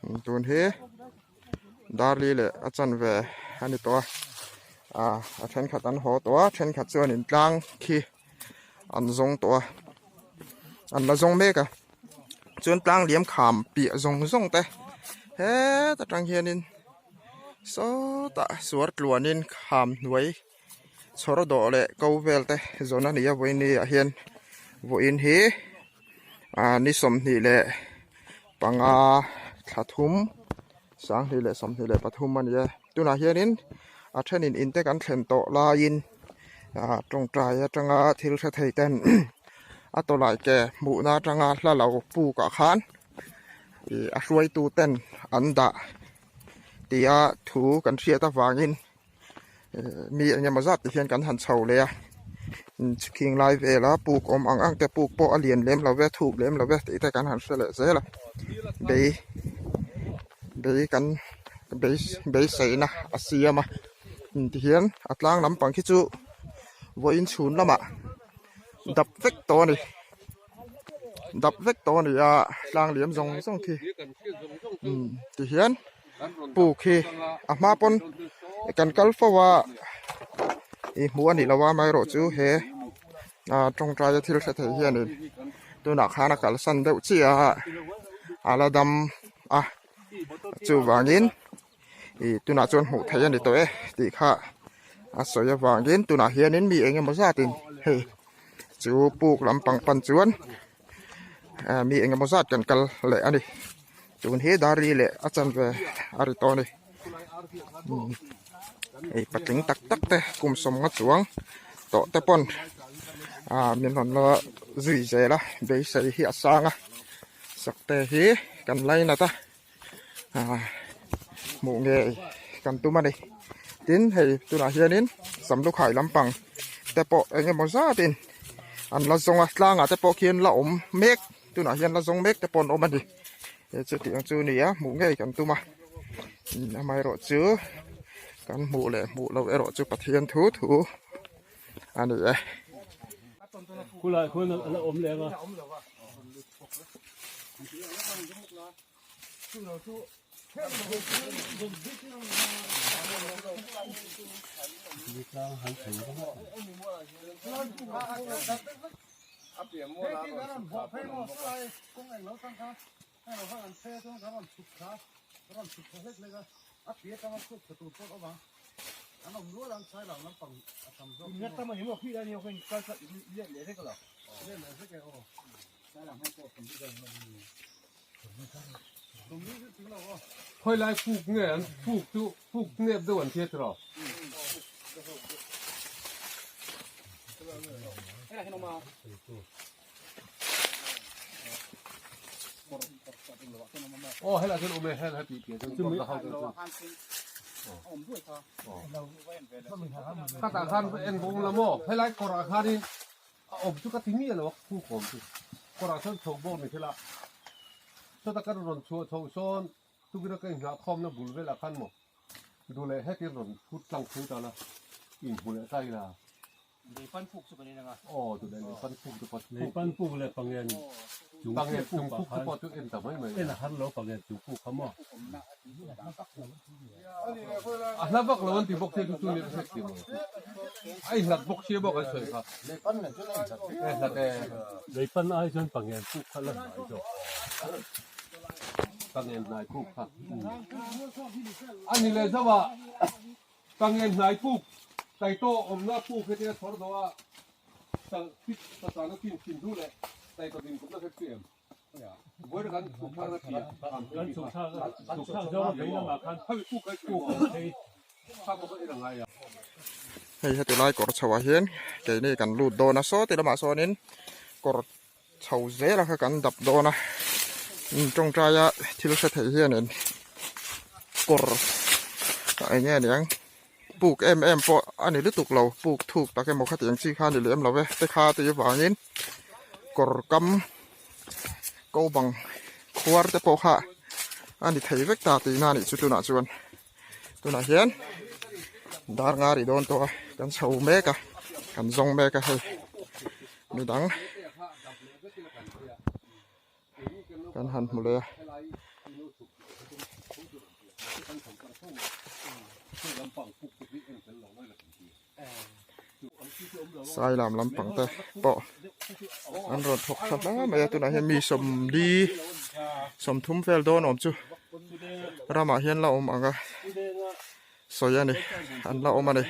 Tun hi Darli leh a chanve a ni tawh a ah a thenkhat an haw tawh a thenkhat chuan in tlang khi an zawng tawh a an la zawng mek a chuan tlang liam kham piah zawng zawng te heta tang hianin sawtah suar tluanin kham hnuai chhawr dawh leh ko vel te zawn a ni a vawiin ni ah hian vawiin hi ah ni 25 thla thum 2023 a ni a tunah hianin a thenin in te kan thlen tawh laiin ah tawngtai atanga thil hre thei ten a tawlai ke hmuhna atanga hla lo puk ah khan ih a hruaitu ten an dah tia thu kan hriat avangin mi eng emaw zat te hian kan han chho leh a khing lai vela puk awm ang ang te puk pawh a lian lem lo ve thuk lem lo ve tih te kan han hre leh zel a bei bei kan bei beiseina a siam a tihian a tlang lampang khi chu vawiin chhun lamah dap vek tawh a ni dap vek tawh a ni a tlang liam zawng zawng khi tihian puk hi a hma pawn kan kal fo a ih hmuh a nih loh a amaherawh chu he ah tawngtaia thil hre thei hianin tunah khan a kalsan deuh chiah a a la dam a chuvangin ih tunah chuan hmuh theih a ni tawh e tih kha a sawi avangin tunah hianin mi eng emaw zatin hei chu puk lampang pan chuan ah mi eng emaw zat kan kal leh a ni. Tun hi Dari leh a chanve a ri tawh a ni. Hei patling tak tak te kum sawmnga chuang tawh te pawn ah min rawn la zui zel a beisei hi a sang a sakte hi kan lainat a ah hmuh ngei kan tum a ni. Tin hei tunah hianin Samlukhai lampang te pawh eng emaw zatin an la zawng a tlangah te pawh khian la awm mek. Tunah hian la zawng mek te pawh an awm a ni he chutiang chu a ni a hmuh ngei kan tum a amaherawh chu kan hmuh leh hmuh loh erawh chu Pathian thu thu a ni e. Khulai khuan a la awm leng a. Khawi lai puk nge an puk chu puk nep deuh an hriat rawh. Aw helai chuan awm e hel heti piah chuan chu mi khatah khan en bawk la maw helai kawrah khanin a awm chu ka ti miah lo a khu kawm chu kawrah chuan chho bawk ni thil a chutah kan rawn chhuah chho sawn tukina ka inhnah khawmna bul velah khan maw duh leh hetin rawn phut tlang phei ta la inhmu leh ta ila. Leipan puk chu kan in ang a. Aw tu leh leipan puk chu pawh Leipan puk leh pangen chung pangen chung puk chu pawh chu en ta mai mai. En a har lo pangen chung puk kha maw. A hla vak lo an ti bawk sia chu chu ni hret ti maw. A in hlat bawk sia bawk an sawi kha. Leipan nen chuan a in hlat viau. E hlat e. Leipan ai chuan pangen puk kha la hnai zawk. Pangen hnai puk kha. A ni leh zauh a. Pangen hnai puk, Taito awmna puk heti a chhawr dawh a, Salhit Satana chin thin hnu leh Taito din kawpna hret chu em? Vawiin kan chhuk thlak na tia kan chhuk thlak chhuk thlak zawng a vei lamah khan puk a phei thlak bawk a en a ngai a. Hei heti lai kawr chho ah hian keini kan lut dawn a saw ti lamah sawnin kawr chho zel a kha kan dap dawn a tawngtai a thil hre thei hianin kawr eng nge niang puk em em pawh a ni lutuk lo puk thuk tak emaw khatiang chi kha a ni lem lo e te kha tih avangin kawr kam ko bang khuar te pawh kha a ni thei vek ta tihna a nih chu tunah chuan tunah hian dar nga ri dawn tawh a kan chho mek a kan zawng mek a hei midang kan han hmu leh a. Sailam lampang te pawh an rawn thawk tha hle mai a tunah hian mi sawmli sawmthum vel dawn awm chu ramah hian la awm ang a sawi a ni an la awm a ni.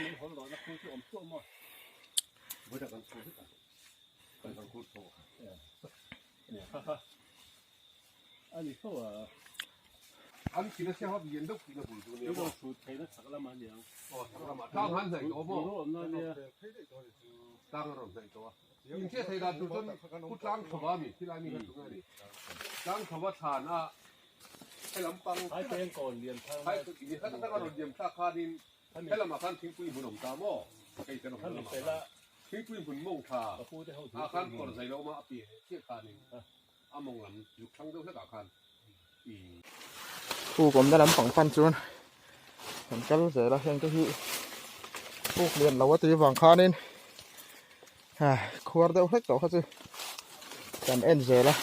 Puk awmna lampang pan chuan kan kal zel a heng te hi puk lian lo a tih vang khanin khuar deuh hlek tawh kha chu kan en zel a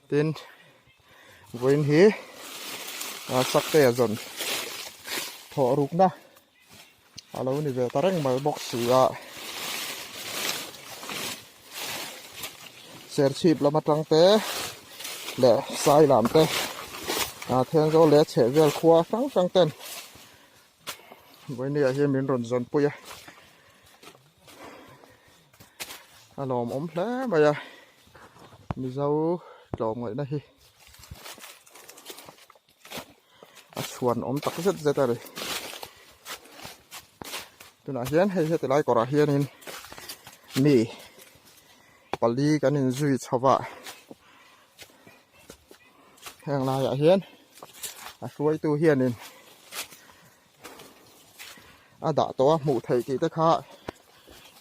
tin vawiin hi sakte a zawn thawh rukna a lo ni ve ta reng mai bawk si a serchhip lam atang te leh sai lam te ah thenzawl leh chheh vel khua hrang hrang ten vawinia hian min rawn zawn pui a a lawmawm hle mai a mizo tlawmngaihna hi. a chhuan awm tak zet zet a ni tunah hian hei heti lai kawrah hianin mi pali kan inzui chho a heng laiah hian a hruaitu hianin a dah tawh a hmuh theih tih te kha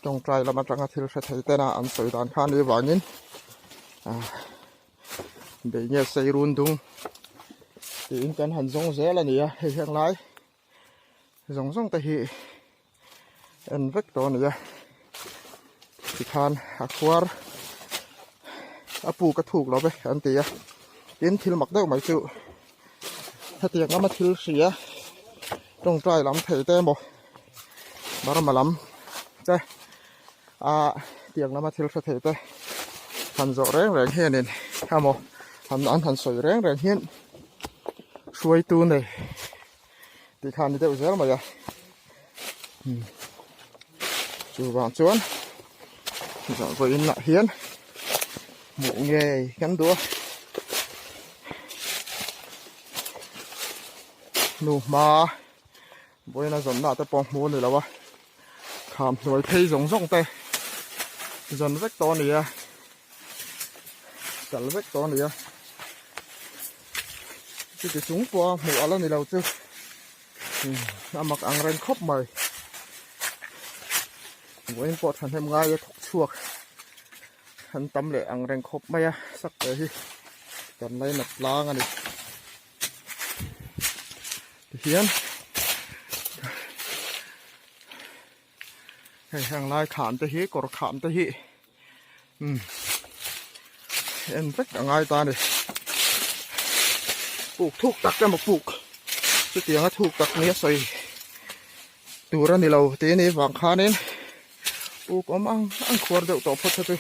tawngtai lam atanga thil hre thei tena an sawi dan kha a nih vangin ah. Bei nge sei run dung tiin kan han zawng zel a ni a hei heng lai zawng zawng te hi en vek tawh a ni a tikhan a khuar a puk a thuk lo ve an ti a tin thil mak deuh mai chu hetiang lama thil hria tawngtai lam thei te emaw Burma lam te a tiang lama thil hre thei te han zawh reng reng hianin emaw han an han sawi reng reng hian hruaitu nei tih kha a ni deuh zel mai a chuvang chuan vawiin ah hian hmuh ngei kan duh a hnu hma. Vawiin a zawnna te pawh hmu a ni lo a, kham hnuai phei zawng zawng te zawn vek tawh a ni a, kal vek tawh a ni a, chuti chung pawha hmuh a la ni lo chu a mak ang reng khawp mai, vawiin pawh thahnem ngai a thawk chhuak an tam leh ang reng khawp mai a, sak te hi kan lainat tlang a ni. Tihian hei heng lai kham te hi kawr kham te hi umm en vek a ngai ta a ni puk thuk tak emaw puk chutianga thuk tak nia sawi tur a ni lo tih a nih vang khanin puk awm ang ang khuar deuh tawh phawt kha chu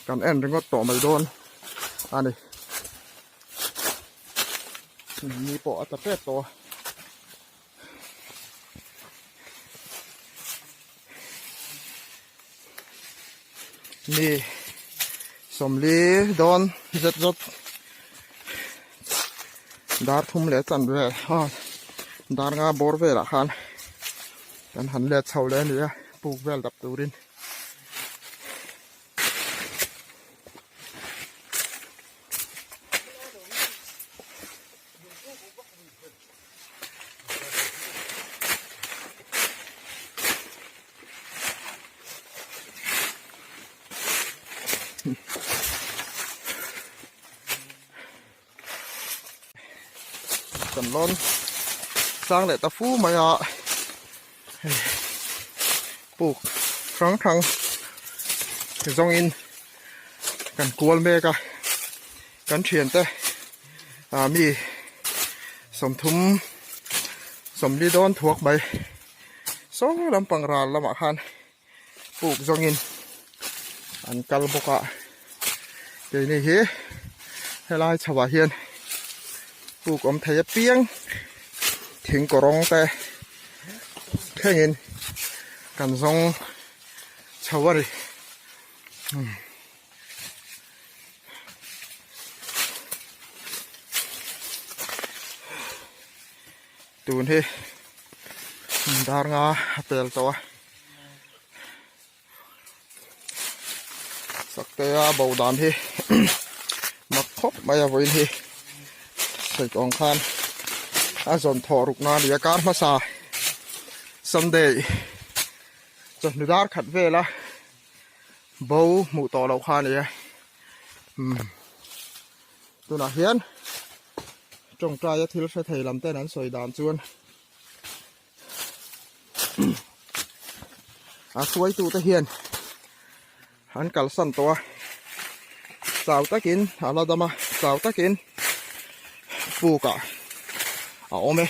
kan en ringawt tawh mai dawn a ni ni pawh a tla tep tawh a. Mi sawmli dawn zet zawt dar thum leh chan vel aw dar nga bawr velah khan kan han let chho leh a ni a puk vel dap turin. Kan lawn sang leh ta fu mai a hei puk hrang hrang zawngin kan kual mek a kan thiante ah mi sawmthum. Sawmli dawn thuak mai saw lampang ral lamah khan puk zawngin an kal bawk a keini hi helai chho ah hian puk awm thei apiang thing kawrawng te thlengin kan zawng chho a ni. Tun hi dar nga a pel tawh a saktea bo dan hi mak khawp mai a vawiin hi saitawng khan a zawn thawh ruk na a ni a kar hmasa Sunday chawhnu dar khat vel a. Bo hmuh tawh loh kha a ni e umm tunah hian tawngtaia thil hre thei lam ten an sawi dan chuan a hruaitu te hian an kalsan tawh a chau takin a la dam a chau takin pukah a awm e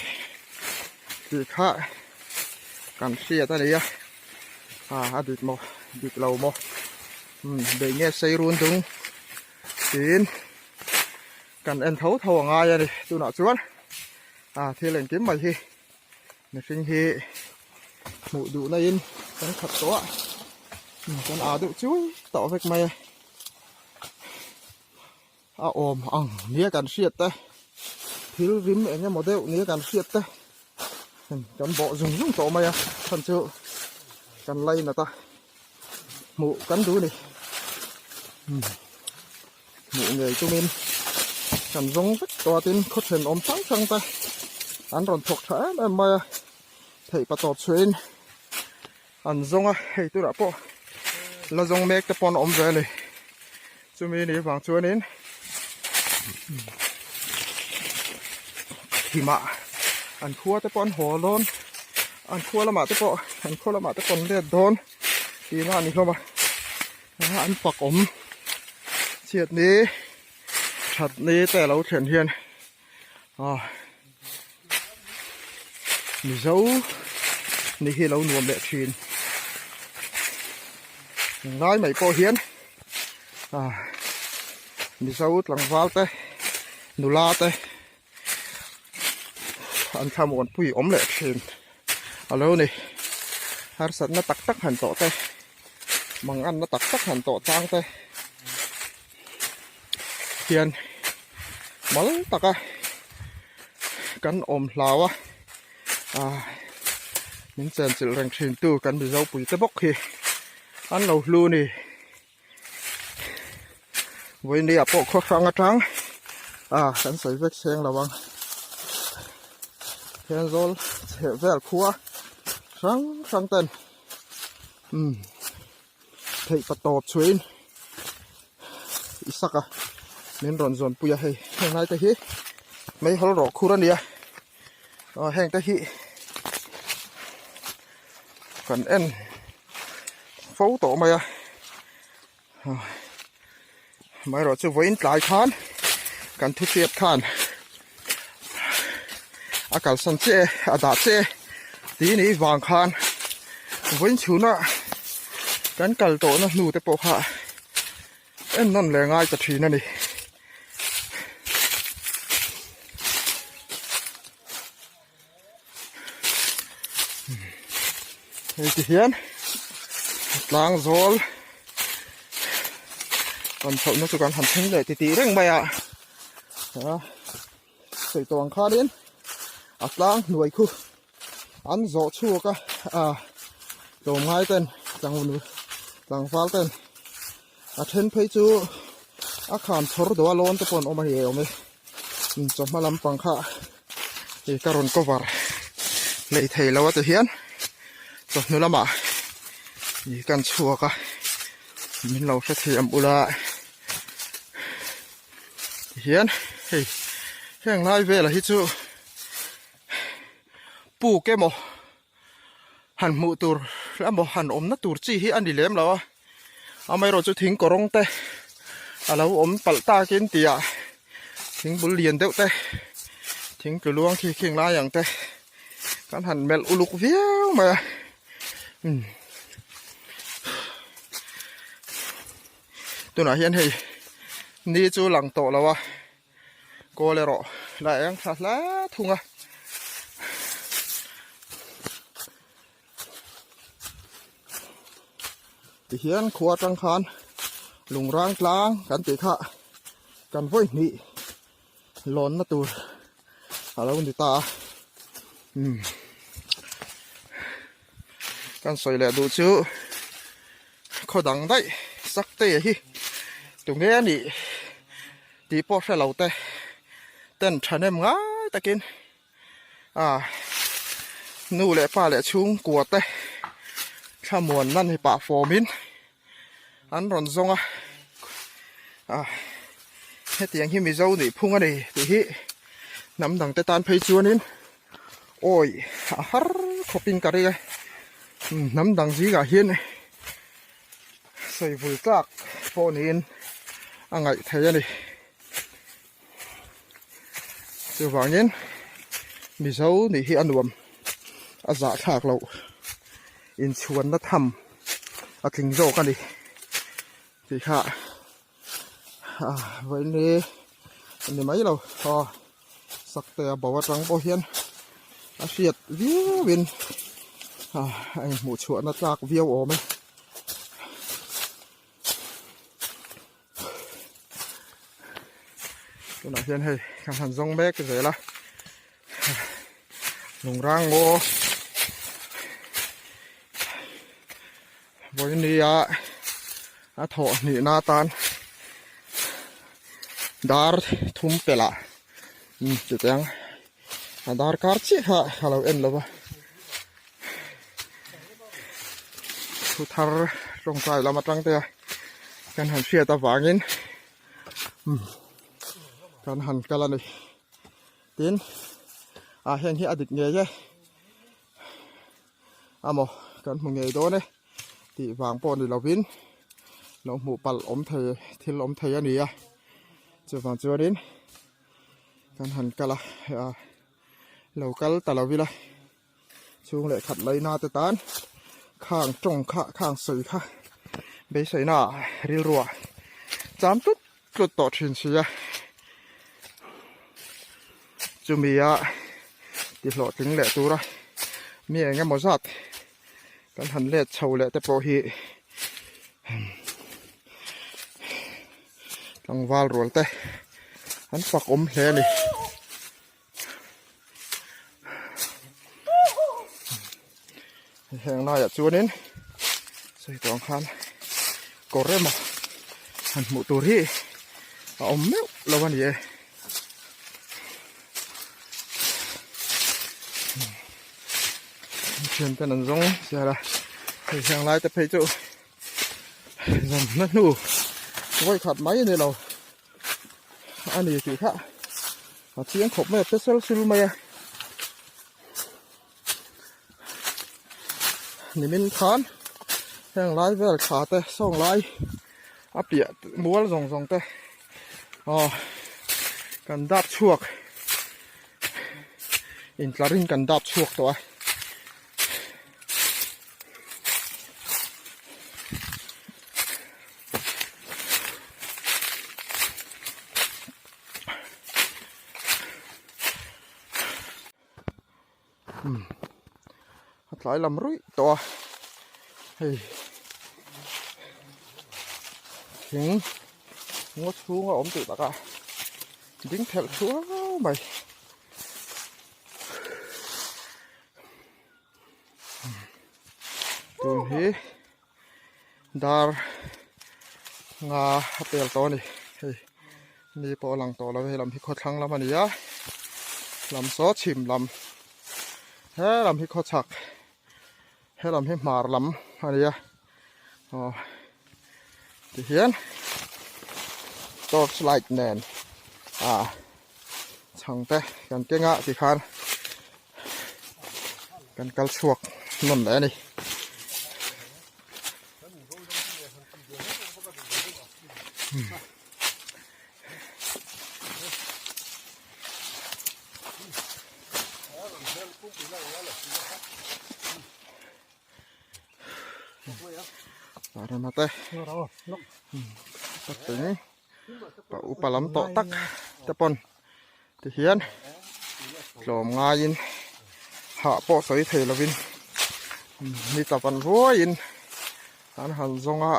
tih kha kan hriat a ni a. A a dik maw dik lo maw umm bei nge sei run dung tiin kan en tho tho a ngai a ni tunah chuan a thil engkim mai hi mihring hi hmuh duh na in kan khat tawh a kan ah deuh chui tawh vek mai a a awm ang nia kan hriat te thil rim eng emaw deuh nia kan hriat te kan bawh zung zung tawh mai a chhan chu kan lainat a hmuh kan duh a ni hmuh ngei tumin kan zawng vek tawh a tin khaw thenawm hrang hrang te an rawn thawk tha em em mai a theih patawp chhuahin An zawng a, hei turah pawh la zawng mek te pawh an awm ve a ni. Chumi ni vang chuanin thimah an khua te pawh an haw dawn, an khua lamah te pawh an khua lamah te pawh an let dawn tihna a ni hlawm a. An fak awm chhiat ni that ni te a lo thlen hian ah Mizo ni hi lo nuam leh thin ngai mai pawh hian ah Mizo tlangval te nula te an thlamuan pui awm leh thin a lo ni harsatna tak tak han tawh te manganna tak tak han tawh chang te. Hian mal taka kan awm hlau a ah min chenchilh reng thin tu kan mizo pui te bawk hi an lo hlu ni vawiin ah pawh khaw hrang atang ah kan sawi vek seng lo ang Thenzawl chheh vel khua hrang hrang ten umm. Theih pa tawp chhuahin i sak a min rawn zawn pui a hei heng lai te hi meihawl rawh khur a nia aw heng te hi kan en fo tawh mai a amaherawh chu vawiin tlai khan kan thu hriat khan a kalsan che a dah che tih ni vang khan vawiin chhuna kan kal tawhna hnu te pawh kha en nawn leh ngai ta thin a ni. Hei ti hian tlang zawl kan chhohna chu kan han thleng leh titih reng mai a a sawi tawh ang khanin a tlang hnuai khu an zawh chhuak a a tlawmngai ten tlangval ten A then phei chu a kham chhawr deuh a lawn te pawh an awm a ni awm e chawhma lampang kha ih ka rawn cover lei thei lo a ti hian chawhnu lamah ih kan chhuak a min lo hre thiam ula ti hian hei heng lai velah hi chu puk emaw. Han hmuh tur emaw han awmna tur chi hi a ni lem lo a amaherawh chu thing kawrawng te a lo awm palh takin tih ah thing bul lian deuh te thing tlu luang khi khing lai ang te. Kan han melh uluk viau mai a umm tunah hian hei ni chu lang tawh lo a kawl erawh la eng tha hle thung a. Tihian khua atang khan lungrang tlang kan tih kha kan vawi hnih lawnna tur a lo ni ta a umm kan sawi leh duh chu khaw dang daih sak te hi tunge a nih tih pawh hre lo te ten thahnem ngai takin a nu leh pa leh chhungkua te thlamuan nan hi pah fawmin an rawn zawng a a hetiang hi mizo nih phung a ni tih hi hnam dang te tan phei chuanin awi a har khawpin ka ring a hnam dang zingah hian sawi vul tlak pawh niin a ngaih theih a ni. Chuvangin Mizo nih hi a nuam a zahthlak loh inchhuanna tham a tling zawk a ni tih kha ah vawiin a ni mai lo aw sakte a bo atang pawh hian a hriat viauin ah a inhmuh chhuahna tlak viau awm e. Tunah hian hei kan han zawng mek zel a lungrang ngaw vawinia a thawh hnihna atan dar thum pelh ah chutiang a darkar chiah kha ka lo en lo va. Thu thar tawngtai lam atang te a kan han hriat avangin kan han kal a ni tin ah heng hi a dik ngei e amaw kan hmu ngei dawn e tih vang pawh ni lovin lo hmuh palh awm thei thil awm thei a ni a chuvang chuanin kan han kal a lo kal ta lo ila. Chhung leh khat laina te tan khang tawng kha khang sawi kha beiseina rilrua cham tlut tlut tawh thin si a chumi a ti hlawhtling leh tura mi eng emaw zat kan han let chho leh te pawh hi tlangval rual te an fak awm hle a ni. Heng laiah chuanin sawi tawh ang khan kawr emaw han hmuh tur hi a awm meuh lo a ni e. Thianten an zawng chiar a, hei heng lai te phei chu zawmna hnu vawikhat mai a ni lo a ni tih kha. A chiang khawp mai a pesel sil mai a nimin khan heng lai vel thla te sawng lai a piah mual zawng zawng te aw kan dap chhuak intlar in kan dap chhuak tawh a. A tlai lam ruih tawh a hei thing ngaw chhunga awm tih takah ding thelh thuau mai. Tun hi dar nga a pel tawh a ni hei ni pawh a lang tawh lo hei lam hi khawthlang lam a ni a lam saw chhim lam he lam hi khawchhak he lam hi hmar lam a ni a aw tihian torch light nen ah chhangte kan keng a tikhan kan kal chhuak nawn leh a ni. Zarema te patling pa upa lam tawh tak te pawn ti hian tlawm ngaiin hah pawh sawi thei lovin ni tla van ruaiin an han zawng a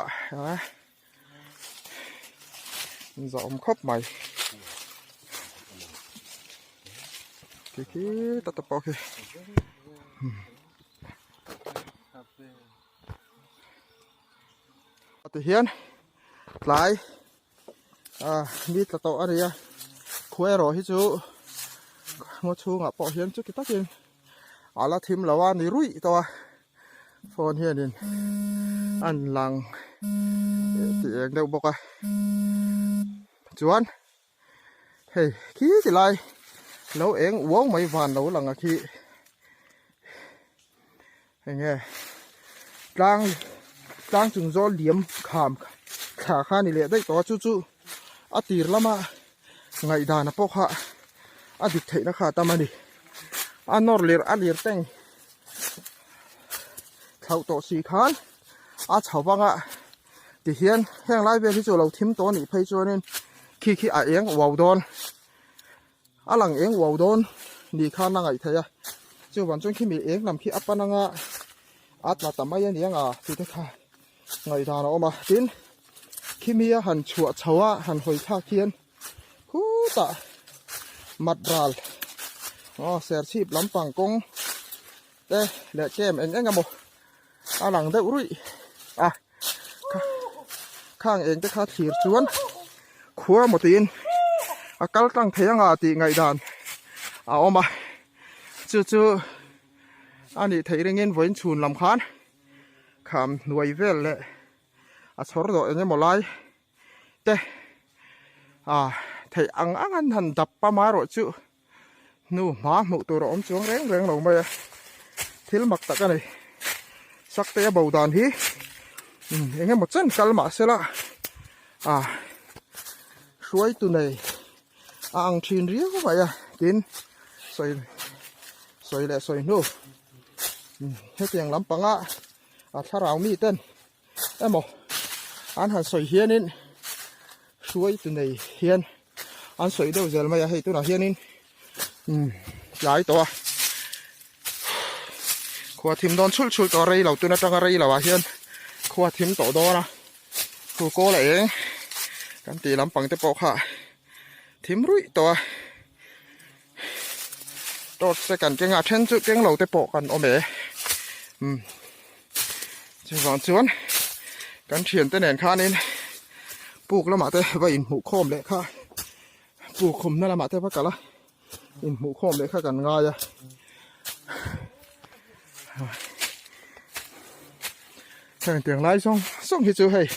zawm khawp mai khi khi ta te pawh khi. Ti hian tlai ah ni tla tawh a ni a khua erawh hi chu ngaw chhungah pawh hian chuti takin a la thim lo a ni ruih tawh a phone hianin an lang tih eng deuh bawk a chuan Hei khi ti lai lo eng uau mai van lo lang a khi enge tlang tlang chung zawl liam kham thla kha ni leh daih tawh a chu chu a tir lama ngaihdan a pawh kha a dik theihna kha a tam a ni a nawr lir a lir teng thlauh tawh si khan a chho vang a. Tihian heng lai vel hi chu a lo thim tawh a nih phei chuanin khi khi a eng uau dawn a lang eng uau dawn ni khan a ngaih theih a chuvang chuan khimi eng lam khi a pan anga a tla ta mai a ni anga tih te kha ngaihdan a awm a tin khimi a han chhuah chho a han hawi thlak hian khutah mat ral aw serchhip lampang kawng te leh kem eng eng emaw a lang deuh ruih a khang eng te kha thlir chuan khua maw tiin a kal tlang thei anga tih ngaihdan a awm a chu chu a nih theih ringin vawiin chhun lam khan kham hnuai vel leh a chhawr dawh eng emaw lai te ah theih ang ang an han dap a marawh chu hnu hma hmuh tur a awm chuang reng reng lo mai a thil mak tak a ni sakte a bo dan hi eng emaw chen kal mah se la ah hruaitu nei a ang thin riau mai a tin sawi sawi leh sawi hnu hetiang lampanga a thlarau mi ten emaw an han sawi hianin hruaitu nei hian an sawi deuh zel mai a hei tunah hianin umm tlai tawh a khua thim dawn chhulh chhulh tawh a rei lo tun atanga rei lo ah hian khua thim tawh dawn a khu kawl a eng kan tih lampang te pawh kha thim ruih tawh a torch te kan keng a then chu keng lo te pawh kan awm e umm chuvang chuan kan thiante nen khanin puk lamah te va inhmuh khawm leh kha puk khawmna lamah te va kal a inhmuh khawm leh kha kan ngai a heng tiang lai zawng zawng hi chu hei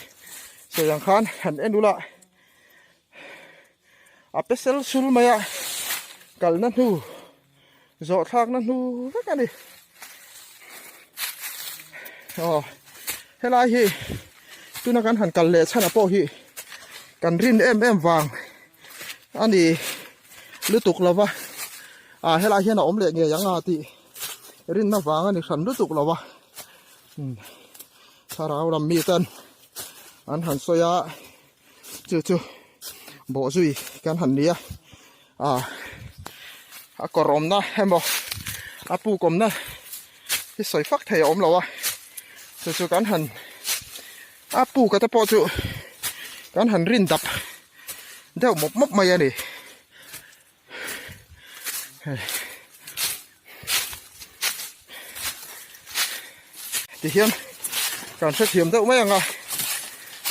sawi ang khan han en ula. A pesel sul mai a kalna hnu zawh thlakna hnu vek a ni aw helai hi tuna kan han kal leh chhan ah pawh hi kan rin em em vang a ni lutuk lova ah helai hian a awm leh ngei ang a tih rinna vang a ni hran lutuk lova thlarau lam mi ten an han sawi a. Chu chu bawh zui kan han ni a ah a kawr awmna emaw a puk awmna hi sawi fak thei a awm lo a chu chu kan han a puk a te pawh chu kan han rin dap deuh mawp mawp mai a ni hei tihian kan hrethiam deuh mai ang a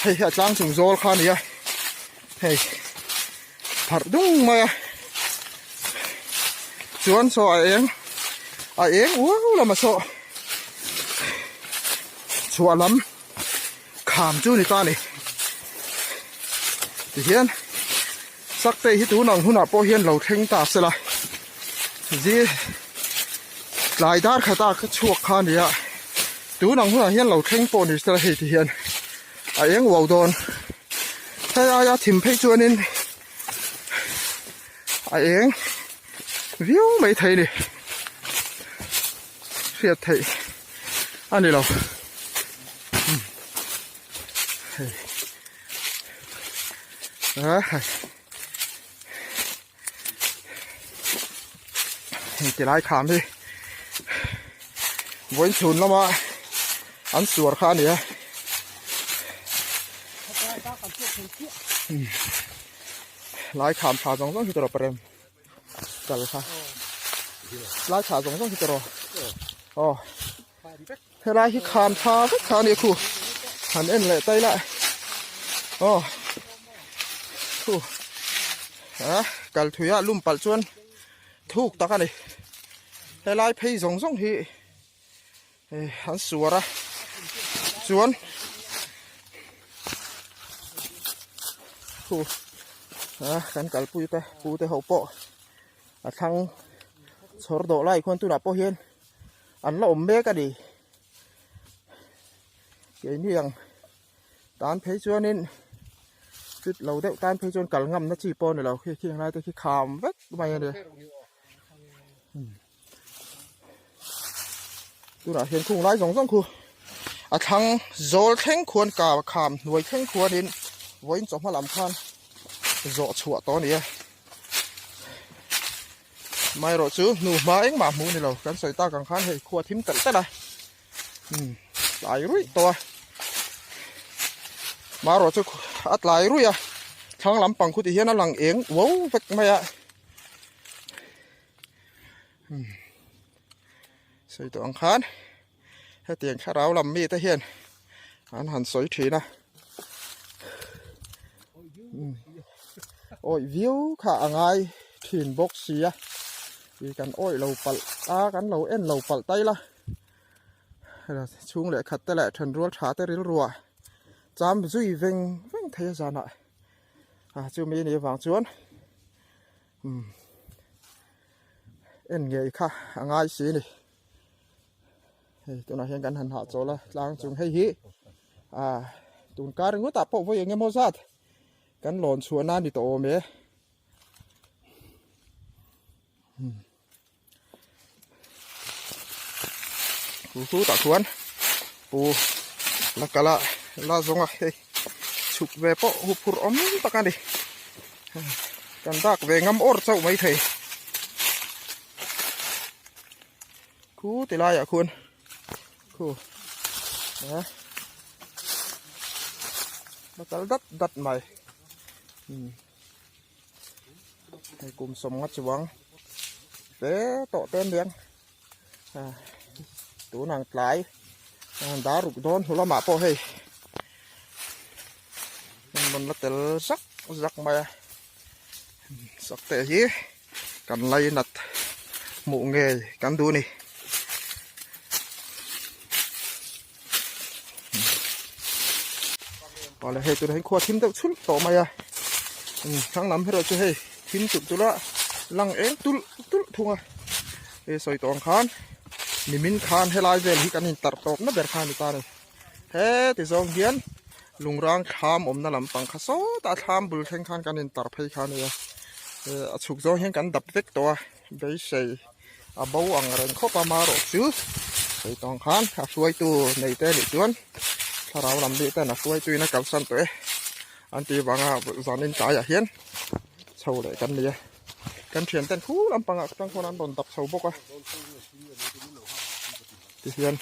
hei hi a tlang chung zawl kha a ni a hei pharh dung mai a chuan saw a eng a eng uau lama saw chhuah lam kham chu ni ta a ni tihian Sakte hi tun ang hunah pawh hian lo thleng ta sela zi tlai dar khata ka chhuak kha a ni a tun ang hunah hian lo thleng pawh ni sela hei ti hian a eng uau dawn hei aia thim phei chuanin a eng viau mai thei a ni hriat theih a ni lo. Hei a hei hei ti lai kham hi vawiin chhun lama an suar kha a ni a. Lai kham tha zawng zawng hi tawrh parem kal kha lai tha zawng zawng hi tawrh aw helai hi kham tha vek kha ania khu han en leh tai la aw khu a kal thuia lum palh chuan thuk tak ani helai phei zawng zawng hi an suar a chuan khu a kan kalpui te pu te ho pawh a thlang chhawr dawh lai khuan tunah pawh hian an la awm mek a ni keini ang tan phei chuanin fit lo deuh tan phei chuan kal ngam na chi pawh a ni lo khi khing lai te khi kham vek mai a ni. Tunah hian khung lai zawng zawng khu a thlang zawl thleng khuan ka kham hnuai thleng khuanin vawiin chawhma lam khan zawh chhuah tawh a ni a amaherawh chu hnu hma engmah hmuh a ni lo kan sawi tak ang khan hei khua thim telh telh a umm tlai ruih tawh a marawh chu a tlai ruih a thlang lampang khu ti hian a lang eng uau vek mai a. Sawi tawh ang khan hetiang thlarau lam mite hian an han sawi thin a awih viau kha a ngai thin bawk si a ih kan awih lo palh a kan lo en lo palh tai la chhung leh khat te leh thenrual tha te rilru ah cham zui veng veng thei a zanah a chumi anih avang chuan. Umm en ngei kha a ngai si a ni hei tunah hian kan han hahchawl a tlang chung hei hi ah tun kar ringawt ah pawh vawi eng emaw zat kan lawn chhuah na a ni tawh awm e Chu chu tah chuan pu la kal a la zawng a hei chhuk ve pawh huphurh awm tak a ni kan dak ve ngam awr chauh mai thei khu ti laiah khuan khu a la kal dat dat mai umm. Hei kum sawmnga chuang fe tawh te aniang ah tun ang tlai dar ruk dawn hnu lamah pawh hei an rawn la tel zak zak mai a sak te hi kan lainat hmuh ngei kan duh a ni. Awle hei tunah hian khua thim deuh chhulh tawh mai a thlang lam erawh chu hei thim tulh tulh a lang eng tulh tulh thung a hei sawi tawh ang khan nimin khan helai vel hi kan intarh tawpna ber kha a ni ta a ni heti zawng hian lungrang thlam awmna lampang kha sawtah thlam bul thleng khan kan intarh phei kha a ni a a chhuk zawng hian kan dap vek tawh a beisei. A bo ang reng khawp a marawh chu sawi tawng khan a hruaitu nei te nih chuan thlarau lam bik ten a hruaitu in a kalsan tawh e an tih vanga zanin tlaiah hian chho leh kan ni a kan thian ten khu lampangah tang khawn an rawn dap chho bawk a tihian.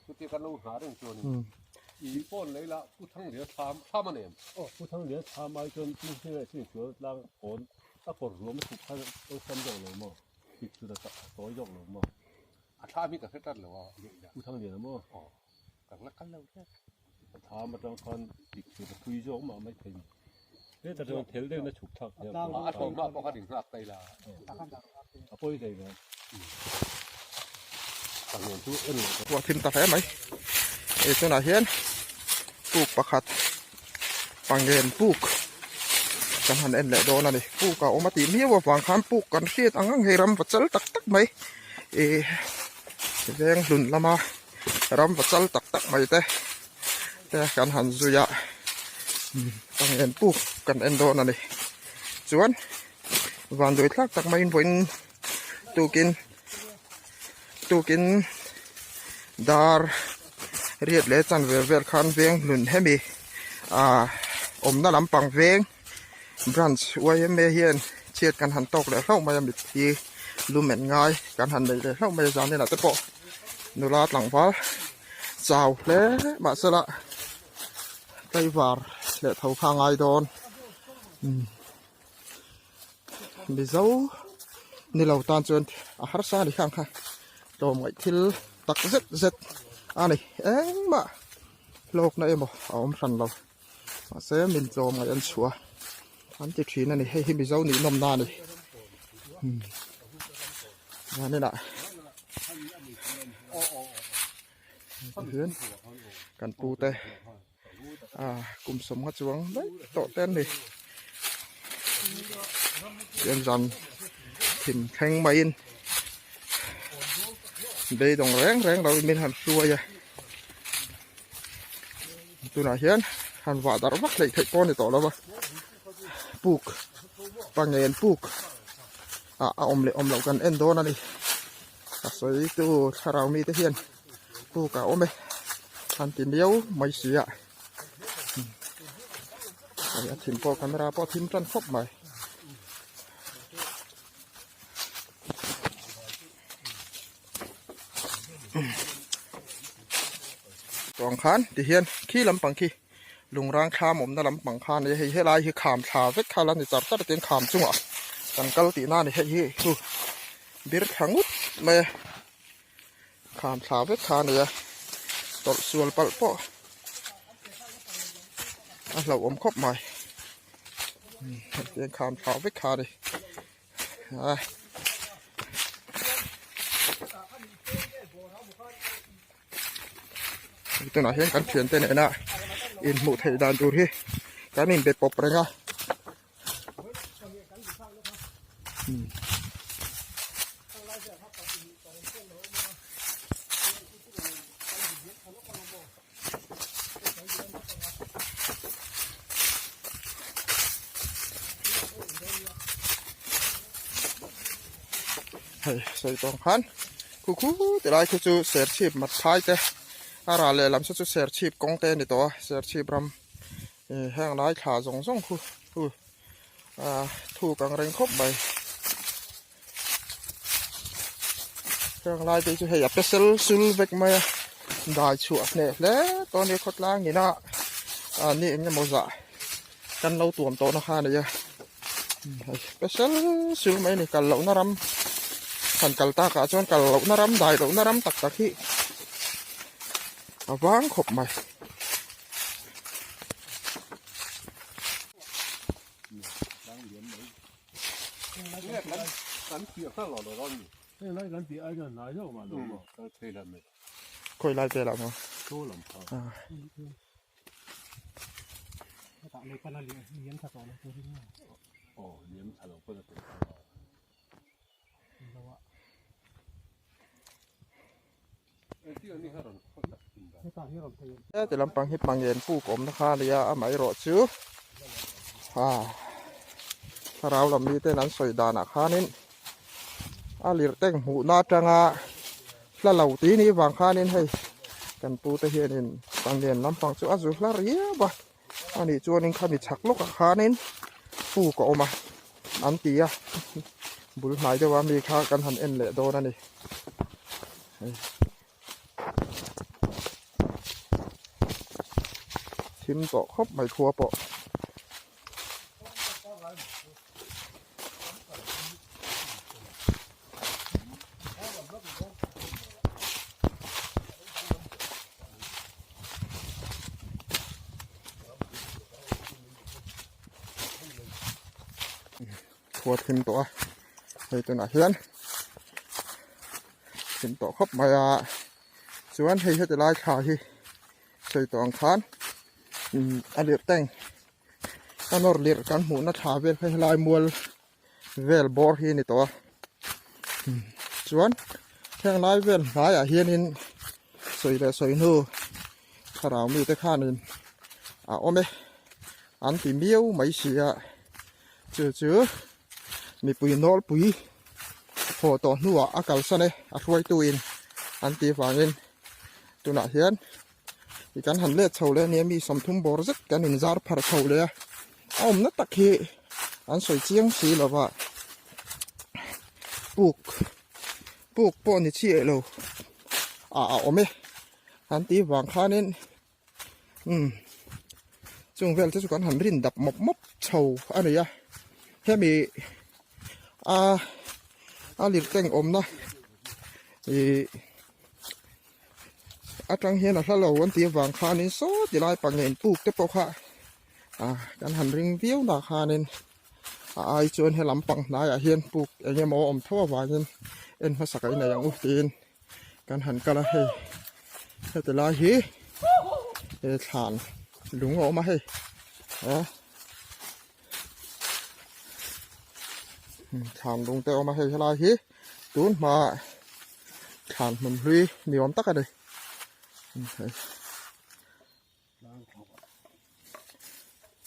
Chutia kan lo nghah reng chuanin i phone lei la Pu Thanglian thlam thlam a nem. Aw Pu Thanglian thlam ai chuan Pu Hmingah chuan sual tlang kawn a kawr ruam a chhuk kha awlsam zawk lo maw? Thik chu a tawi zawk lo maw? A thlam hi ka hre tat lo a. Pu Thanglian a maw? Aw ka la kal lo hle. A thlam atang khan thik chu a thui zawk mah mai thei ni. Heta chuan thel deuhin a chhuk thlak hian A tawng mah pawh kha ding nghak ta ila. A pawi thei lo. Ruah thim ta hle mai hei tunah hian puk pakhat pangen puk kan han en leh dawn a ni puk a awm a tih miau avang khan puk kan hriat ang ang hei ram va chal tak tak mai ih veng hlun lama ram va chal tak tak mai te te kan han zui a pangen puk kan en dawn a ni chuan. Vanduai thlak tak maiin vawiin tukin tukin dar riat leh chanve vel khan veng hlun hemi ah awmna lampang veng branch yma hian chhiat kan han tawk leh hlauh mai a mitthi lumen ngai kan han nei leh hlauh mai a zan inah te pawh nula tlangval chau hle mahsela tlaivar leh tho kha a ngai dawn mizo ni lo tan chuan a harsa a ni khang kha tlawmngaih thil tak zet zet a ni engmah hlawkna emaw a awm hran lo. Mahse min tlawm ngaih an chhuah a an ti thin a ni hei hi mizo nih nawmna a ni zaninah hian kan pu te ah kum sawmnga chuang daih tawh te an ni chuan zan thim thleng maiin beidawng reng reng lo in min han hruai a. Tunah hian han vah darh vak hleih theih pawh a ni tawh lo va, puk pangen puk ah a awm leh awm loh kan en dawn a ni. A sawi tu thlarau mite hian puk a awm e han ti miau mai si a, hei a thim pawh camera pawh a thim tan khawp mai. Chuang khan ti hian khi lampang khi lungrang thlam awmna lampang kha a ni a hei helai hi kham thla vek kha la ni char char tin kham chungah kan kal tihna a ni hei hi chu bir thla ngut mai a kham thla vek kha a ni a tawlh sual palh pawh a hlauhawm khawp mai hetiang kham thla vek kha a ni. Tunah hian kan thiante nena inhmuh theih dan tur hi kan inbe pawp reng a. Hei sawi tawng khan khu khu ti lai khi chu serchhip mat phai te a ral leh lam saw chu serchhip kawng te a ni tawh a serchhip ram ih heng lai thla zawng zawng khu khu ah thuk ang reng khawp mai. Heng lai te chu hei a pesel sul vek mai a dai chhuah hneh hle tawh a ni khawtlang ina ah ni eng emaw zah kan lo tuam tawh na kha a ni a hei pesel sul mai a ni kal lohna ram han kal tak ah chuan kal lohna ram dai lohna ram tak tak hi a vang khawp mai. Khawi lai velah maw? Heti lampang hi pangen puk awmna kha a nia amaherawh chu ah thlarau lam miten an sawi danah khanin a lirh teng hmuhna atanga hla lo tih ni vang khanin hei kan pute hianin pangen lampang chu a zu hla riau a anih chuanin khami chhak lawkah khanin puk a awm a an ti a bul hnai deuha mi kha kan han en leh dawn a ni. Thim tawh khawp mai khua pawh. Khua thim tawh a hei tunah hian thim tawh khawp mai a chuan hei heti lai thla hi sawi tawh ang khan a lirh teng a nawr lirh kan hmuhna thla vel kha helai mual vel bawr hi a ni tawh a chuan heng lai vel hnaiah hianin sawi leh sawi hnu thlarau mite khanin a awm e an ti miau mai si a chu chu. Mipui nawlpui haw tawh hnuah a kalsan e a hruaituin an tih vangin tunah hian i kan han let chho leh ania mi sawmthum bawr zet kan inzar pharh chho leh a a awmna tak hi an sawi chiang si lova puk puk pawh ni chiah lo ah a awm e an tih vang khanin umm chung vel te chu kan han rin dap mawp mawp chho a ni a hemi a a lirteng awmna ihh atang hian a hla lo an tih avang khanin saw ti lai pangeng puk te pawh kha ah kan han ring viau na khanin a ai chuan he lampang hnaiah hian puk eng emaw a awm tho avangin en hmasak a inei ang u tiin kan han kal a hei heti lai hi he thlan lung a awm a hei ah thlan lung te a awm a hei helai hi tun hma thlan hmun hlui ni awm tak a ni hei.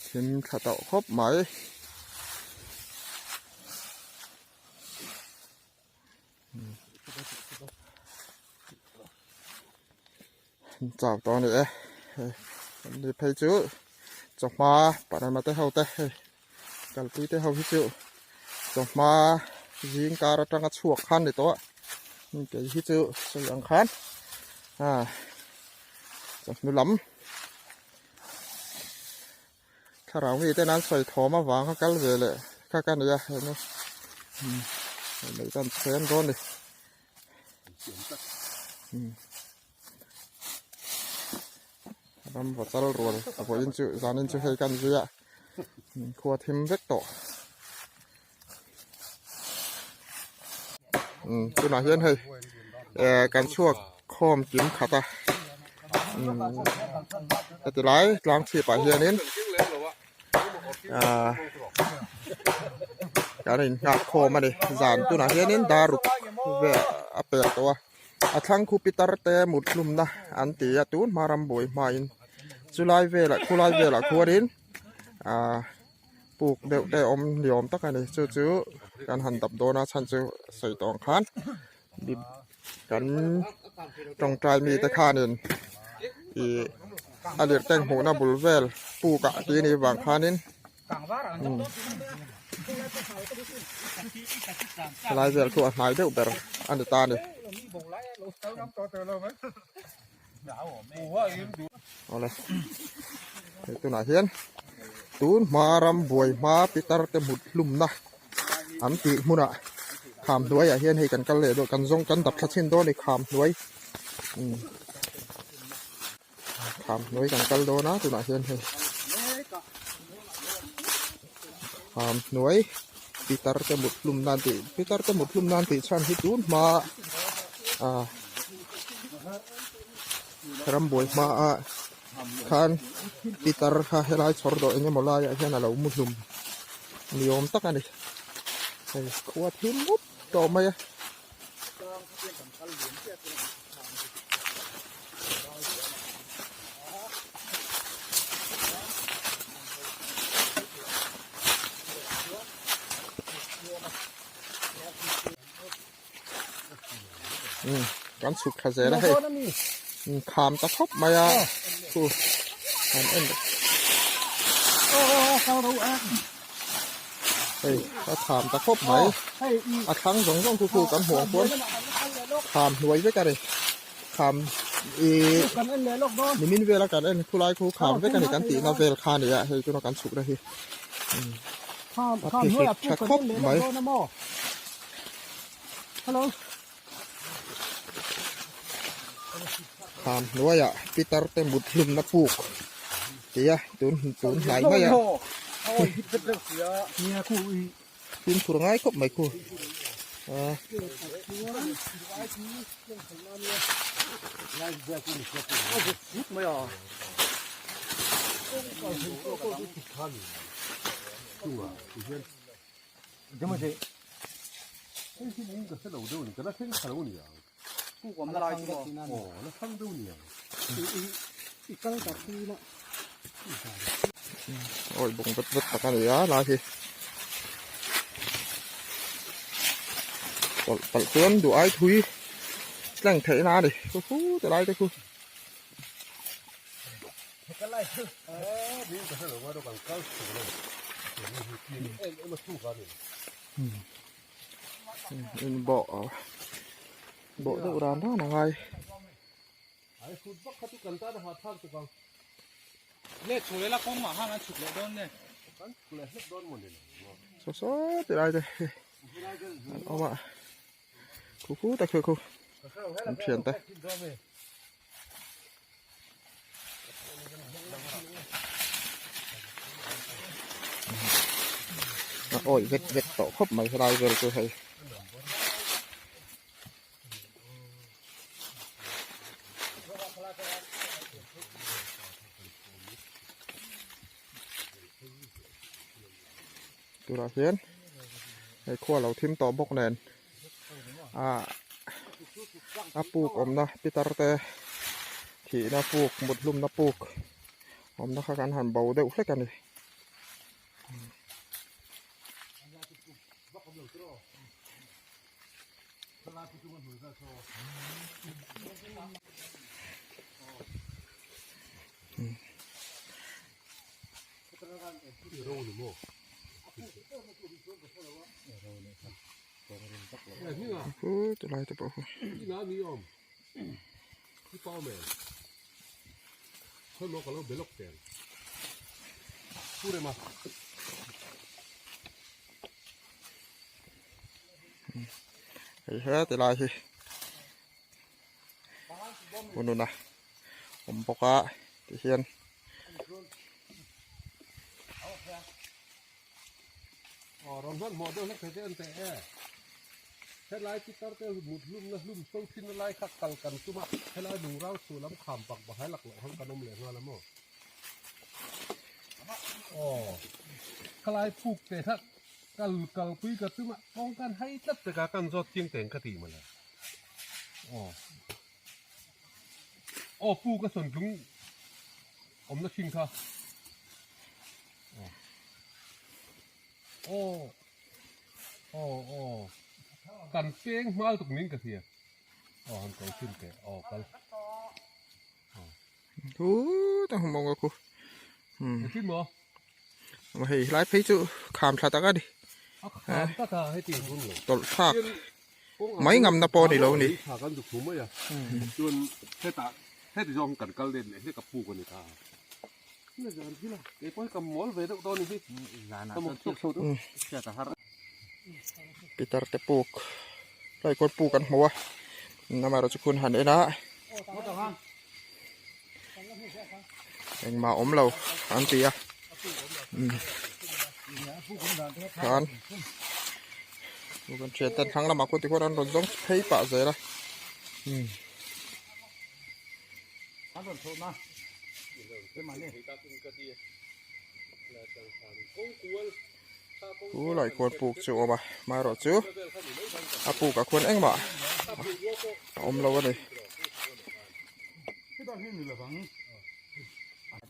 Thim thla tawh khawp mai. Chau tawh a ni e hei an ni phei chu chawhma parama te ho te hei kalpui te ho hi chu chawhma zing kar atanga chhuak khan ni tawh a kei hi chu sawi ang khan ah chawhnu lam Thlarau mi ten an sawi thawm avang a kal ve leh kha ka nia henu mai chuan chhen dawn ni ram va chal rual a vawiin chu zanin chu hei kan zui a khua thim vek tawh tunah hian hei kan chhuak khawm kim khat a heti lai tlang chhip ah hianin ahh kan in nghak khawm a ni zan tunah hianin dar ruk vel a pel tawh a a thlang khu pitar te mut hlumna an ti a tun hma ram buai hmain chulai velah khulai velah khuanin ahh. puk deuh te awm ni awm tak a ni chu chu kan han dap dawn a chhan chu sawi tawh ang khan kan tawngtai mi te khanin ih a lirteng hmuhna bul vel puk ah tih a nih vang khanin helai vel chu a hnai deuh ber a ni ta a ni. Awle hei tunah hian tun hma ram buai hma pitar te mut hlumna an tih hmunah kham hnuaiah hian hei kan kal leh dawn kan zawng kan dap thla chhin dawn a ni kham hnuai umm kham hnuai kan kal dawn a tunah hian hei kham hnuai pitar te mut hlum nan tih pitar te mut hlum nan tih chhan hi tun hma ah rambuai hma ah khan pitar kha helai chhawr dawh eng emaw laiah hian a lo mu hlum ni awm tak a ni hei khua thim mup tawh mai a. Kan chhuk thla zel a hei kham ta khawp mai a khu kan en hei a kham ta khawp mai a thlang zawng zawng khu khu kan hmuh ang khuan kham hnuai vek a ni kham ih nimin vela kan en khulai khu kham vek a ni kan tihna vel kha a ni a hei tuna kan chhukna hi a phihrit tha khawp mai. Kham hnuaiah pitar te mut hlumna puk tih a tun tun hnai mai a fimkhur ngai khawp mai khu a. Awi bawng vet vet tak a ni a lai hi. Tawlh palh chuan duh ai thui thleng theih na a ni khu khu ti lai te khu. In bawh bawh deuh ran ran a ngai. Saw saw ti lai te hi an awm a khu khu tak hi khu an thian te. A awih vet vet tawh khawp mai helai vel chu hei. Turah hian hei khua lo thim tawh bawk nen ah a puk awmna pitar te thihna puk mut hlumna puk awmna kha kan han bo deuh hlek a ni. Chu lai te pawh khu. Hei he ti lai hi hunun a awm bawk a ti hian Kal kalpui ka chungah kawng kan hai tlat pek a, kan zawt chiang teng ka ti mawle. Aw. Aw pu ka sawn tlung awmna thin kha. Aw. Aw. Aw aw. Kan peng hmal tuk ning ka hria. Aw han kal thin teh. Aw kal. Hu ta hmawng a khu. Hmm. Engtin maw? Hei lai phei chu kham thla tak a ni. A kham tak a heti hun lo. Tawlh thlak mai ngamna pawh ni lo ni. Thla kan zuk thu mai a. Chuan hetah heti zawng kan kal let leh hlek a puk a ni ta. Na zan hi la. Kei pawh hi ka mawl ve deuh dawn ni hi. Zanah chuan thil hriat a har. Pitar te puk lai kawt puk an hmu a amaherawh chu khun han en a engmah awm lo an ti a khan kan thian ten thlang lamah khuan tikhuan an rawn zawng phei pah zel a. Chu lai khuan puk chu a awm a amaherawh chu a puk ah khuan engmah a awm lo a ni.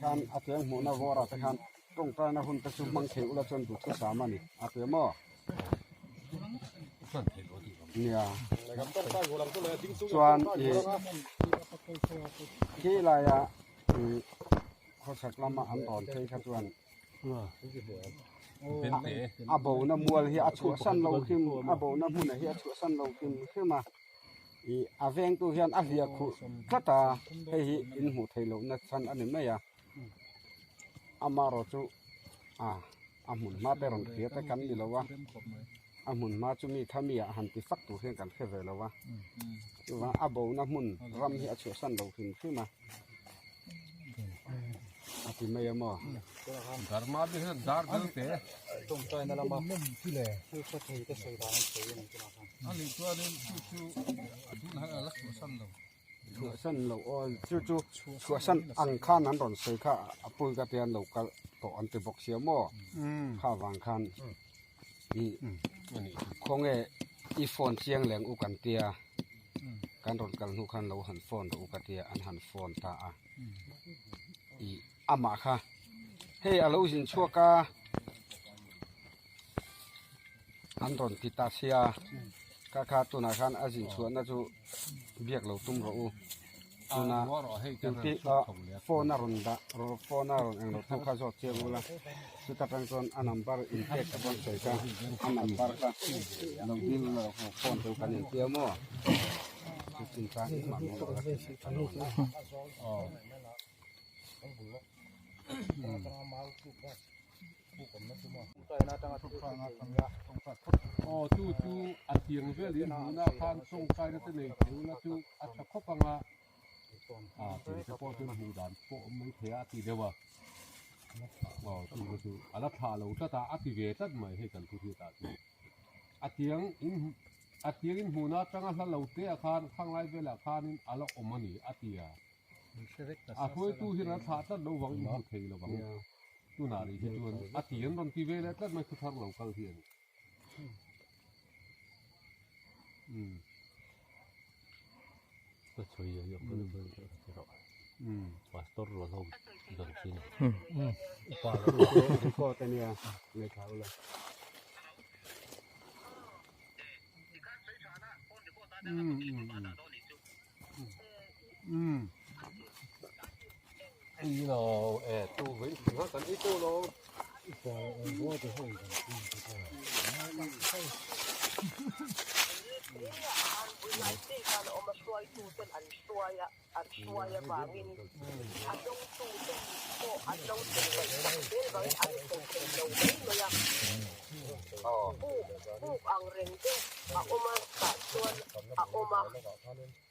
Khan a cheng hmuhna vawrah te khan tawngtaina hun te chu hmang thei ula chuan duhthusam a ni a ti maw? Nia chuan ih khi laia ih khawchhak lama an rawn phei kha chuan A bona mual hi a chhuahsan lo hrim a bona hmunah hi a chhuahsan lo hrim hrim a ih a vengtu hian a hliah khuh tlat a hei hi in hmuh theih lohna chhan a ni mai a amaherawhchu ah a hmun hma te rawn hria te kan ni lo a a hmun hma chu mi tha mi ah han ti fak tur hian kan hre ve lo a chuvang a bona hmun ram hi a chhuahsan lo hrim hrim a. A ti mai a maw? Dharma te hian dar dal te. Tawngtaina lama thil hre thei te sawi dan an sawi a ni tunah khan. A nih chuanin chu chu a tunah hian a la chhuahsan lo. Chhuahsan lo aw chu chu chhuahsan ang khan an rawn sawi kha a pawi ka tia an lo kal tawh an ti bawk sia maw? Kha vang khan i khawnge i phone chiang leng u kan tia. Kan rawn kal hnu khan lo han phone rawh u ka tia an han phone ta a ih amah kha hei a lo zin chhuak a an rawn ti ta sia. Kha kha tunah khan a zin chhuahna chu biak lo tum rawh u. Tuna duty ah phone a rawn dah rawh phone a rawn englo tu kha zawt chiang ula chuta tang chuan a number in pek te pawh sawi kha a number kha lo dil ula phone chu kan in tia maw chu chin kha engmah min lo la thei ta lo a. Aw chu chu a tiang velin hmuhna khan tawngtaina te nei thei ula chu a tha khawp ang a, a tiang te pawh chuan hmuh dan pawh awm mai thei a a ti deuh a, aw chu kha chu a la thlah lo tlat a, a ti ve tlat mai hei kan thu hriatah chuan a tiang in a tiang in hmuhna atanga hla lo te ah khan khanglai velah khanin a la awm a ni a ti a, a hruaitu hian a thlah tlat lo vang in hmu thei lo vang. Tunah rih hi chuan a ti an rawn ti ve leh tlat mai thuthar lo kal hi a ni. Umm. Ka chhui a hian ka chhui ka ti rawh. Umm. Pastor rual ho zan thin. Upa lo record a nia ngaithla ula. Umm umm umm. Umm. Ei lo e tu vei thing ha kan ei teuh lo.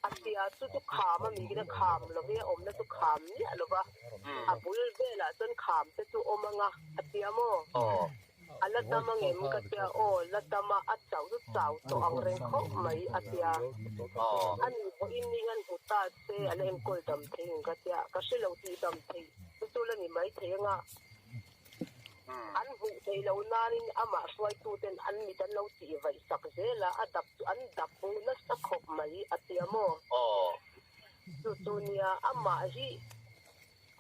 A tia chu chu kham a mi kina kham lo ve a awmna chu kham miah lo va, a bul velah chuan kham te chu awm anga a tia maw? A la dam angem ka tia aw la dam a, a chauh chu chau tawh ang reng khawp mai a tia. A ni pawhin ni hian hmu ta se a la enkawl dam thei ang ka tia, ka hre lo tih dam theih chu chu la ni mai thei anga. An hmuh theih loh nanin amah hruaituten an mit an lo tih vaih sak zel a, a dap chu an dap hmuh nasa khawp mai a tia maw? Chu chu nia, amah hi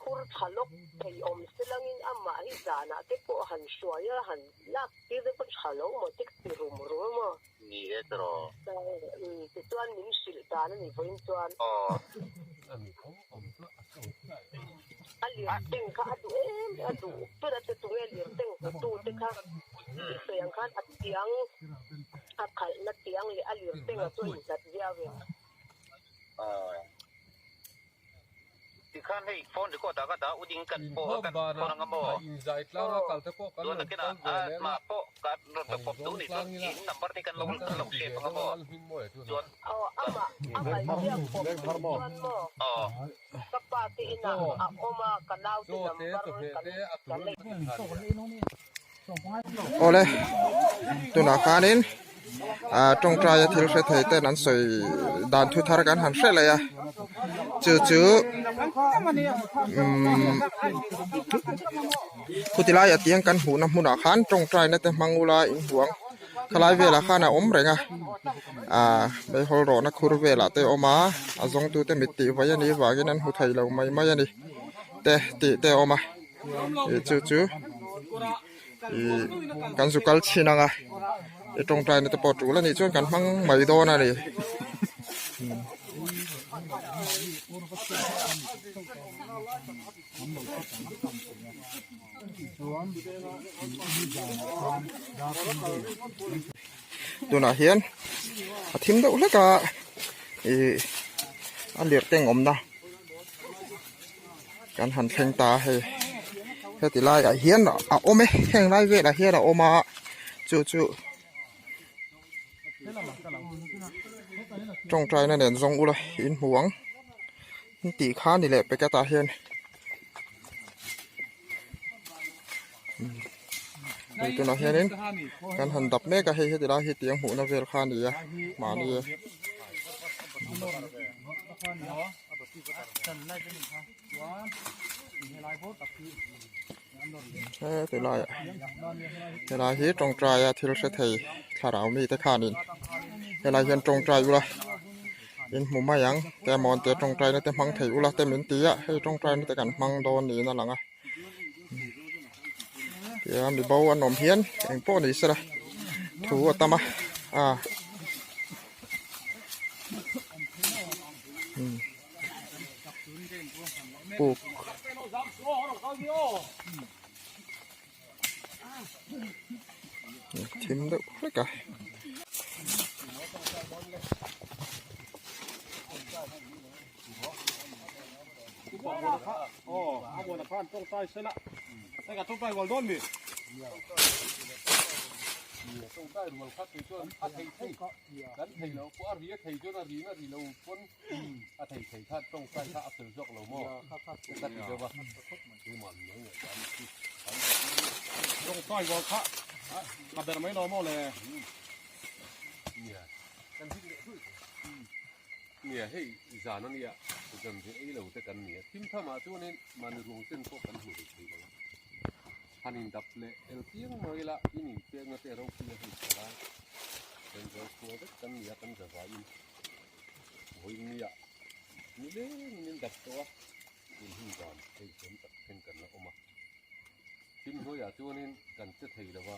khur tha lawk thei awm se langin amah hi zanah te pawh han hruai a, han lak tir te pawh tha lo maw te ka ti rum rum a maw? Ni e tiraw? Tichuan min hrilh dan a ni vawiin chuan. A lirteng kha a duh em a duh ber a che tunge lirteng hmutu te kha i sawi ang khan a tiang a khalhna tiang leh a lirteng a chu a inhlat viau em. Tikhan hei phone record ah ka dah uding kan pawh kan phone anga maw chuan nakinah a mah pawh kan rawn pe pawp duh ni chuan in number te kan lo kan lo save anga maw chuan Aw amah amah inbiak pawp duh chuan maw ka pa te inah a awm a ka nau te number kan kan nei. Awle tunah khanin ah tawngtaia thil hre thei ten an sawi dan thu thar kan han hre leh a chu chu umm khuti laiah tiang kan hmuhna hmunah khan tawngtaina te hmang ula inhmuh ang khalai velah khan a awm reng a ah meihawl rawhna khur velah te a awm a a zawngtute mit tih vai a nih avangin an hmu thei lo mai mai a ni te tih te a awm a. Ih chu chu ih kan zu kal chhin ang a i tawngtaina te pawh tul a nih chuan kan hmang mai dawn a ni. Tunah hian a thim deuh hlek a ih a lirh teng awmna. Kan han thleng ta a hei heti laiah hian a awm e heng lai velah hian a awm a chu chu tawngtaina nen zawng ula in hmu ang tih kha ni leh packet ah hian hei tunah hianin kan han dap mek a hei heti lai hi tiang hmuhna vel kha a ni a mahni Heti laiah helai hi tawngtaia thil hre thei thlarau mite khanin helai hian tawngtai ula in hmu mai ang te amawn te tawngtaina te hmang thei ula te min ti a hei tawngtaina te kan hmang dawn niin a lang a tia mi bo an awm hian engpawh ni sela thu a tam a ah. Hmm. Puk. Thim deuh hlek a. Nia hei zan a nia zan ve ei lo te kan nia thim tham ah chuanin mahni ruang chen pawh kan hmu thei thei lo a han in dap leh el piang mai ila in in pek na te ropui a hei tha lai then zo chhuah vek kan nia kan za vai in vawiin nia nileng in in dap tawh a tun hun zan hei thiam tak then kan la awm a thim hnuaiah chuanin kan che thei lo va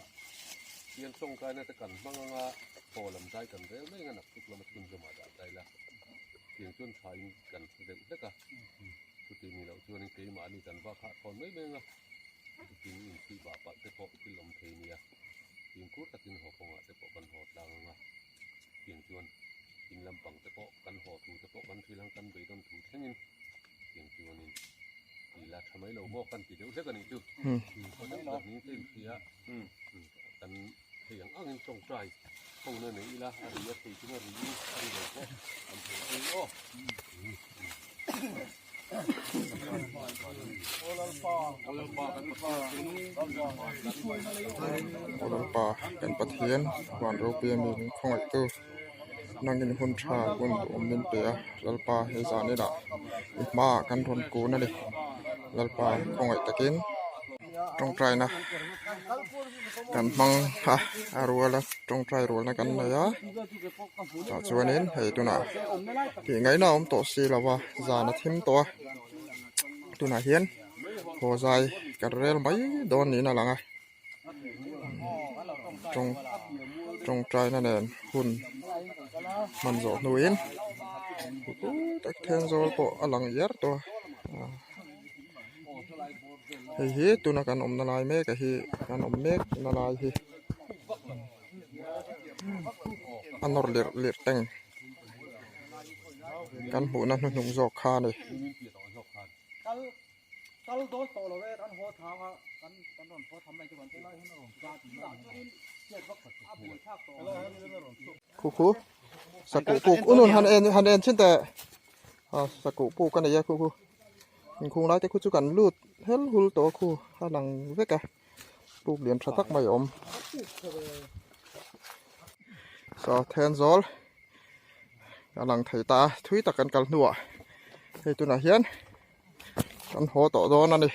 hian tawngkaina te kan hmang anga thaw lam zai kan rel mai anga naktuk lama chhunzawmah dah ta ila tiang chuan thain kan hre deuh hlek a chuti ni loh chuanin keimahni kan va khah thawn mai mai anga chutin inchhui bah palh te pawh thil awm thei nia fimkhur takin haw kawngah te pawh kan haw tlang anga tiang chuan in lampang te pawh kan haw thu te pawh kan hrilh ang kan beidawn thu thlengin tiang chuanin tila tha mai lo maw kan ti deuh hlek a nih chu khaw deuh tak niin ka inhria kan thei ang angin tawngtai ho na nei ila a ri a thei chu a ri in a ri lo pawh kan thei ang angin aw. Aw Lalpa kan Pathian huan ropui a mi min khawngaihtu nangin hun tha hun duhawm min pe a Lalpa he zan inah i hmaah kan rawn kun a ni Lalpa khawngaih takin tawngtaina kan hmang a a ruala tawngtai rualna kan nei a tah chuanin hei tunah tih ngaihna a awm tawh si lo va zan a thim tawh a tunah hian haw zai kan rel mai dawn niin a lang a tawng tawngtaina nen hun hman zawh hnuin tak thenzawl pawh a lang iar tawh a. Hei hi tuna kan awmna lai mek a hi kan awm mek na lai hi a nawr lirh lirh teng kan hmuhna hnuhnung zawk kha a ni. Khu khu sakuh puk unun han en han en chin teh a sakuh puk a nei a khu khu. Inkhung lai te khu chu kan lut hel hul tawh a khu a lang vek a puk lian tha tak mai a awm saw Thenzawl a lang thei ta a thui tak kan kal hnuah hei tunah hian kan haw tawh dawn a ni.